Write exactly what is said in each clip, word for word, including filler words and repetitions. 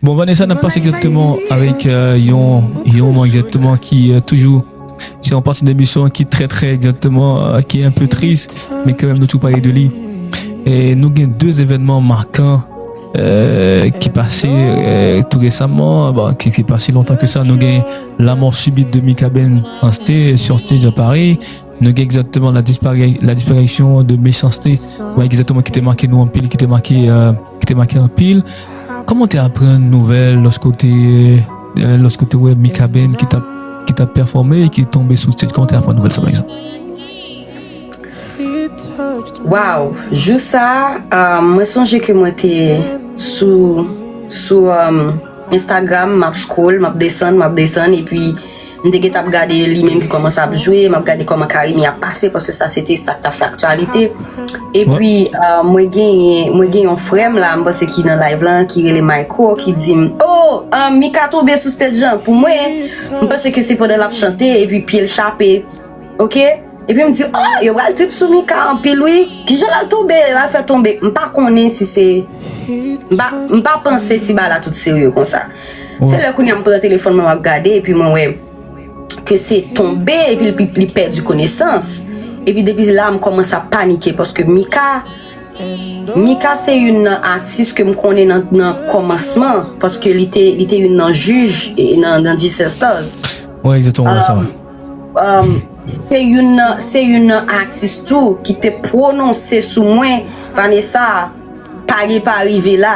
Bon, Vanessa, n ap pase egzakteman avèk euh, yon, yon moman egzakteman ki euh, toujou se yon pati de emisyon ki trè trè egzakteman euh, ki enpe tris, men kanmenm nou tou pale de li. E nou gen de evènman makan euh, ki pase euh, tou resaman, bon, ki, ki pase lontan ke sa. Nou gen lanmò sibit de Mikaben an stage, sur stage à Paris. Nou gen egzakteman la dispari- la disparition de Mechanste, wè, egzakteman ki te make nou anpil, ki te make euh, ki te make anpil. Kòman w te aprann nouvèl lòske w te euh, lòske w te wè Mikaben ki t ap ki t ap pèfòme e ki tonbe sou stage? Kòman w te aprann nouvèl sa pa egzanp? Wow, jou sa a, mwen sonje ke mwen te sou sou um, Instagram, m ap scroll, m ap desann, m ap desann, epi m te gentan ap gade li menm ki kòmanse ap jwe, m ap gade kòman Carimi ap pase, paske sa se te sa k t ap fè aktyalite. Epi, uh, mwen genyen mwen gen yon frè m la, m panse ki nan live lan, ki rele Micro, ki di m, oh, uh, Mika tonbe sou stage lan. Pou mwen, m panse ke se pandan l ap chante, epi pye l chape. Ok? Epi m di, oh, yo pral trip sou Mika anpil wi. Kijan l al tonbe, l al fè tonbe? M pa konnen si se. M pa, m pa panse si bagay la tout serye konsa. Se lè kounye a m pran telefòn mwen, m ap gade, epi mwen wè ke se tonbe, epi li, li pèdi konesans. Epi depi la, m kòmanse ap panike, paske Mika, Mika se youn nan atis ke m konnen nan, nan kòmansman, paske li te, li te youn nan jij e nan, nan G-Cell Stars. Wè, egzakteman, wè sa. Um, se youn nan se youn nan atis tou ki te pwononse sou mwen, Vanessa, pa gen pa rive la.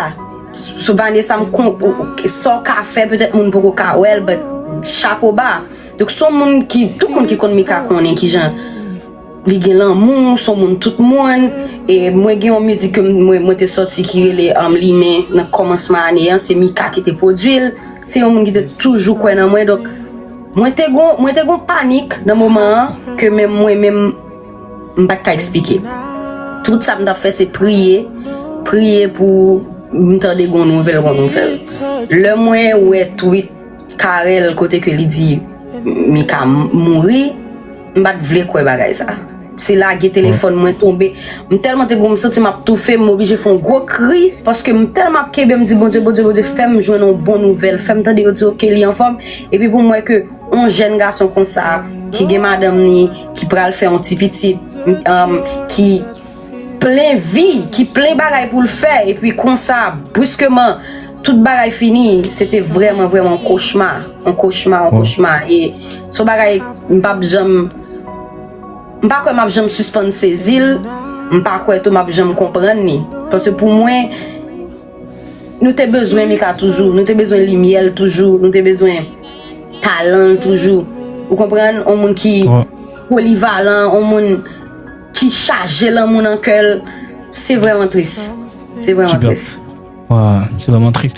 Sou Vanessa, m kon sa w ka fè, petèt moun poko ka wè l, but chapo ba. Donk se yon moun ki, tout moun ki konn Mika konnen kijan li gen lanmou, se yon moun tout moun. E mwen gen yon mizik ke mwen, mwen te sòti ki rele um, Limen nan kòmansman ane an, se Mika ki te pwodui l. Se yon moun ki te toujou kwè nan mwen. Donk, mwen te gon, mwen te gon panik nan moman an ke menm mwen menm m pa t ka eksplike. Tout sa m t ap fè se priye, priye pou m tande gon nouvèl, gon nouvèl. Lè mwen wè tweet Carel kote ke li di Mika mouri, m pa t vle kwè bagay sa. Se lage telefòn mwen tonbe. M tèlman te gwo, m santi m ap toufe, m oblije fè yon gwo kri, paske m tèlman ap kenbe, m di, Bondye, Bondye, Bondye, fè m jwenn yon bon nouvèl, fè m tande yo di, oke, li anfòm. Epi pou m wè ke yon jèn gason konsa, ki gen madanm ni, ki pral fè yon ti pitit, um, ki plen vi, ki plen bagay pou l fè, epi konsa, briskeman, tout bagay fini, se te vrèman, vrèman yon kochma, yon kochma, yon kochma. E se yon bagay m p ap janm, m pa kwè m ap janm sispann sezi l, m pa kwè tou m ap janm konprann li. Paske pou mwen, nou te bezwen Mika toujou, nou te bezwen limyè l toujou, nou te bezwen talan l toujou. Ou konprann? Yon moun ki polivalan, yon moun ki chaje lanmou nan kè l. Se vrèman tris. Se vrèman tris. Wa, se vrèman tris.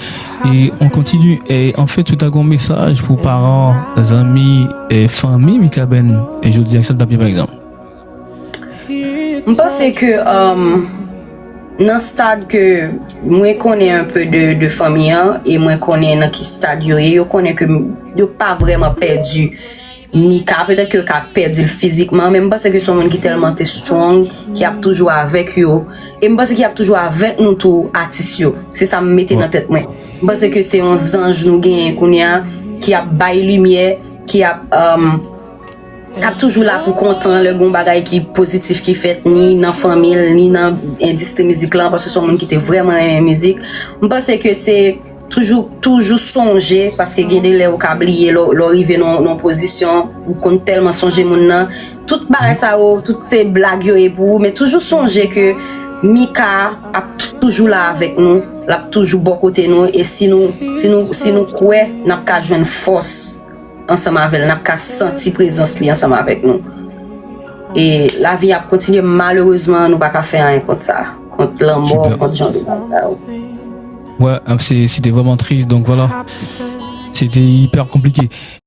E on kontini. E anfèt, si w ta gen yon mesaj pou paran, zanmi, e fanmi Mikaben, e jodi a, sa l t ap ye pa egzanp? M panse ke um, nan stad ke mwen konnen enpe de, de fanmi an, e mwen konnen nan ki stad yo ye, yo konnen ke m- yo pa vrèman pèdi Mika, petèt ke yo ka pèdi l fizikman, men m panse ke se yon moun ki tèlman te strong, ki ap toujou avèk yo. E m panse ki ap toujou avèk nou tou, atis yo. Se sa m mete nan tèt mwen. M panse ke se yon zanj nou genyen kounye a, ki ap bay limyè, ki ap um, k ap toujou la pou kontan lè gon bagay ki pozitif ki fèt, ni nan fanmi l, ni nan endistri mizik lan, paske se yon moun ki te vrèman renmen mizik. M panse ke se toujou, toujou sonje, paske gen de lè ou ka bliye lè w- lè w rive nan nan pozisyon, ou konn tèlman sonje moun nan. Tout bagay sa yo, tout se blag yo ye pou ou, men toujou sonje ke Mika ap toujou la avèk nou, l ap toujou bò kote nou, e si nou, si nou, si nou kwè, n ap ka jwenn fòs ansanm avè l, n ap ka santi prezans li ansanm avèk nou. E lavi ap kontinye, malerezman, nou pa ka fè anyen kont sa, kont lanmò, kont jan de bagay sa yo. Wè, se se te vrèman tris, donk vwala. Se te ipè konplike.